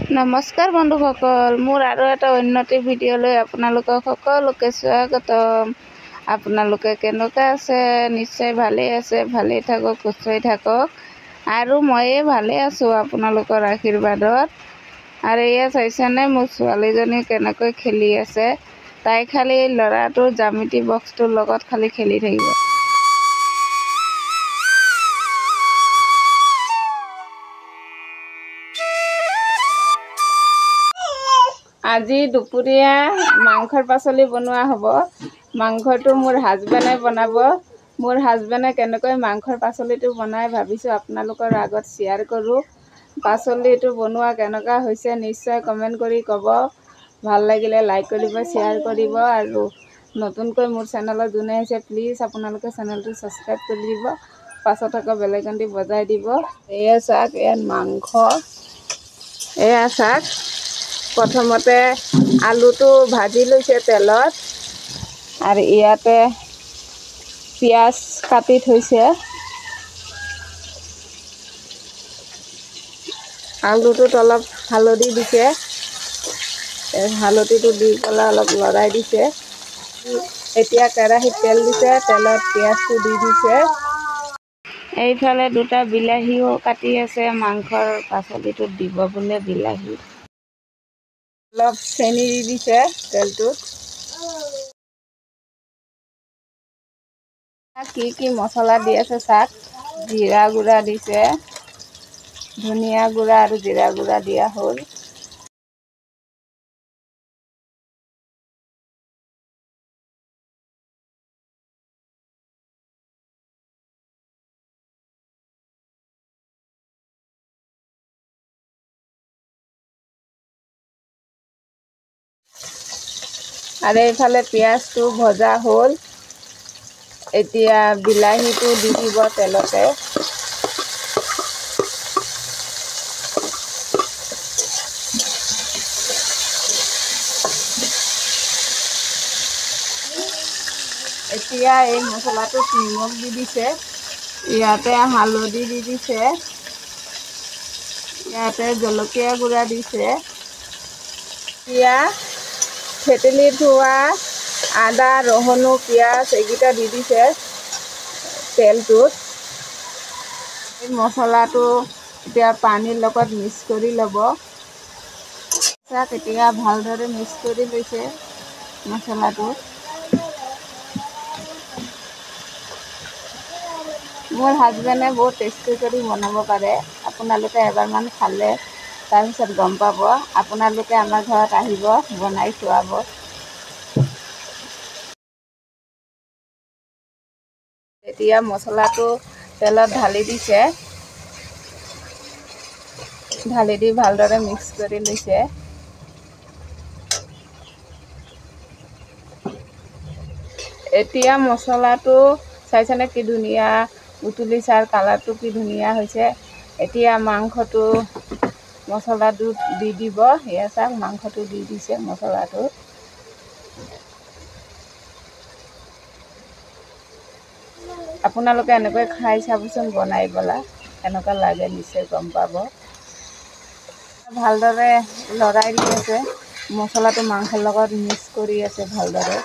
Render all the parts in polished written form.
নমস্কাৰ বন্ধুসকল, মোৰ আৰু এটা উন্নতি ভিডিঅ'লৈ আপোনালোকক সকলোকে স্বাগতম। আপোনালোকে কেনেকুৱা আছে? নিশ্চয় ভালেই আছে, ভালেই থাকক, সুস্থই থাকক। আৰু ময়ে ভালে আছোঁ আপোনালোকৰ আশীৰ্বাদত। আৰু এয়া চাইছেনে মোৰ ছোৱালীজনী কেনেকৈ খেলি আছে? তাই খালি ল'ৰাটোৰ জ্যামিতি বক্সটোৰ লগত খালি খেলি থাকিব। আজি দুপৰীয়া মাংসৰ পাচলি বনোৱা হ'ব। মাংসটো মোৰ হাজবেণ্ডে বনাব। মোৰ হাজবেণ্ডে কেনেকৈ মাংসৰ পাচলিটো বনাই ভাবিছোঁ আপোনালোকৰ আগত শ্বেয়াৰ কৰোঁ। পাচলিটো বনোৱা কেনেকুৱা হৈছে নিশ্চয় কমেণ্ট কৰি ক'ব। ভাল লাগিলে লাইক কৰিব, শ্বেয়াৰ কৰিব। আৰু নতুনকৈ মোৰ চেনেলত যোনে আহিছে প্লিজ আপোনালোকে চেনেলটো ছাবস্ক্ৰাইব কৰি দিব, পাছত আকৌ বেল আইকনটি বজাই দিব। এয়া চাওক, ইয়াত মাংস। এয়া চাওক, প্ৰথমতে আলুটো ভাজি লৈছে তেলত। আৰু ইয়াতে পিঁয়াজ কাটি থৈছে। আলুটোত অলপ হালধি দিছে, হালধিটো দি পেলাই অলপ লৰাই দিছে। এতিয়া কেৰাহীত তেল দিছে, তেলত পিঁয়াজটো দি দিছে। এইফালে দুটা বিলাহীও কাটি আছে, মাংসৰ পাচলিটোত দিব বোলে বিলাহী। অলপ চেনি দি দিছে তেলটোত। কি কি মছলা দি আছে চাক, জিৰা গুড়া দিছে, ধনিয়া গুড়া আৰু জিৰা গুড়া দিয়া হ'ল। আৰু এইফালে পিঁয়াজটো ভজা হ'ল, এতিয়া বিলাহীটো দি দিব তেলতে। এতিয়া এই মছলাটোত নিমখ দি দিছে, ইয়াতে হালধি দি দিছে, ইয়াতে জলকীয়া গুড়া দিছে। এতিয়া থেতেলি থোৱা আদা, ৰহুন, পিঁয়াজ এইকেইটা দি দিছে তেলটোত। এই মছলাটো এতিয়া পানীৰ লগত মিক্স কৰি ল'ব। চাওক, এতিয়া ভালদৰে মিক্স কৰি লৈছে মছলাটো। মোৰ হাজবেণ্ডে বহুত টেষ্টি কৰি বনাব পাৰে। আপোনালোকে এবাৰমান খালে তাৰপিছত গম পাব। আপোনালোকে আমাৰ ঘৰত আহিব, বনাই খুৱাব। এতিয়া মছলাটো তেলত ঢালি দিছে, ঢালি দি ভালদৰে মিক্স কৰি লৈছে। এতিয়া মছলাটো চাইছেনে কি ধুনীয়া উতলিছে আৰু কালাৰটো কি ধুনীয়া হৈছে। এতিয়া মাংসটো মছলাটো দি দিব। এয়া চাওক, মাংসটো দি দিছে মছলাটো। আপোনালোকে এনেকৈ খাই চাবচোন বনাই পেলাই কেনেকুৱা লাগে নিশ্চয় গম পাব। ভালদৰে লৰাই দি আছে, মছলাটো মাংসৰ লগত মিক্স কৰি আছে ভালদৰে।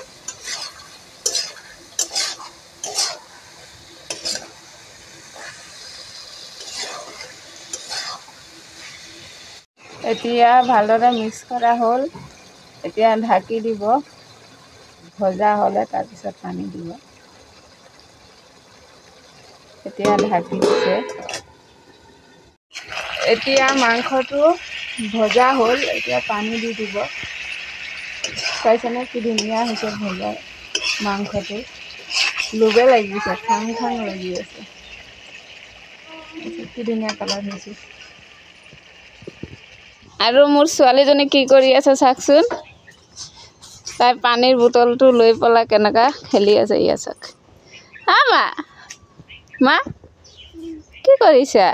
এতিয়া ভালদৰে মিক্স কৰা হ'ল, এতিয়া ঢাকি দিব। ভজা হ'লে তাৰপিছত পানী দিব। এতিয়া ঢাকি দিছে। এতিয়া মাংসটো ভজা হ'ল, এতিয়া পানী দি দিব। চাইছেনে কি ধুনীয়া হৈছে ভজা মাংসটো, লোভে লাগিছে, খাং খাং লাগি আছে। কি ধুনীয়া কালাৰ হৈছে। আৰু মোৰ ছোৱালীজনী কি কৰি আছে চাওকচোন, তাই পানীৰ বটলটো লৈ পেলাই কেনেকুৱা খেলি আছে। ইয়া চাওক, হা মা, মা কি কৰিছা?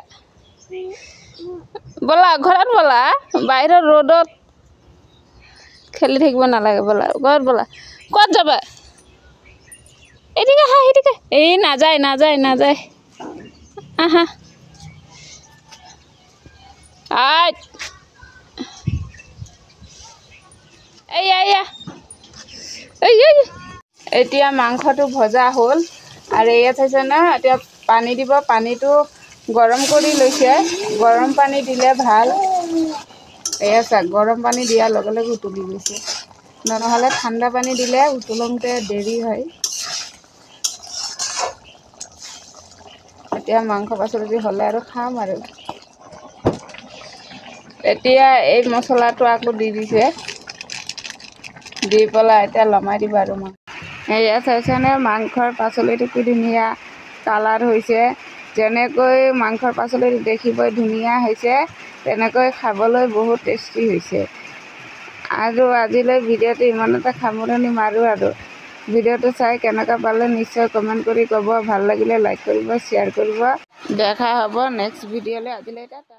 ব'লা ঘৰত ব'লা, বাহিৰৰ ৰ'দত খেলি থাকিব নালাগে, ব'লা ঘৰত ব'লা। ক'ত যাবা? এদিকে আহা, সেইদিকে। এই নাযায় নাযায় নাযায়, আহা। আই এয়া এয়া এই। এতিয়া মাংসটো ভজা হ'ল আৰু এয়া চাইছে না, এতিয়া পানী দিব। পানীটো গৰম কৰি লৈছে, গৰম পানী দিলে ভাল। এয়া চাওক, গৰম পানী দিয়াৰ লগে লগে উতলি গৈছে, নহ'লে ঠাণ্ডা পানী দিলে উতলোতে দেৰি হয়। এতিয়া মাংস পাচলি হ'লে আৰু খাম আৰু। এতিয়া এই মছলাটো আকৌ দি দিছে, দি পেলাই এতিয়া লমাই দিব আৰু মাংস। এয়া চাইছেনে মাংসৰ পাচলিটো কি ধুনীয়া কালাৰ হৈছে। যেনেকৈ মাংসৰ পাচলিটো দেখিবই ধুনীয়া হৈছে, তেনেকৈ খাবলৈ বহুত টেষ্টি হৈছে। আৰু আজিলৈ ভিডিঅ'টো ইমানতে সামৰণি মাৰোঁ। আৰু ভিডিঅ'টো চাই কেনেকুৱা পালে নিশ্চয় কমেণ্ট কৰি ক'ব। ভাল লাগিলে লাইক কৰিব, শ্বেয়াৰ কৰিব। দেখা হ'ব নেক্সট ভিডিঅ'লৈ। আজিলৈ টাটা।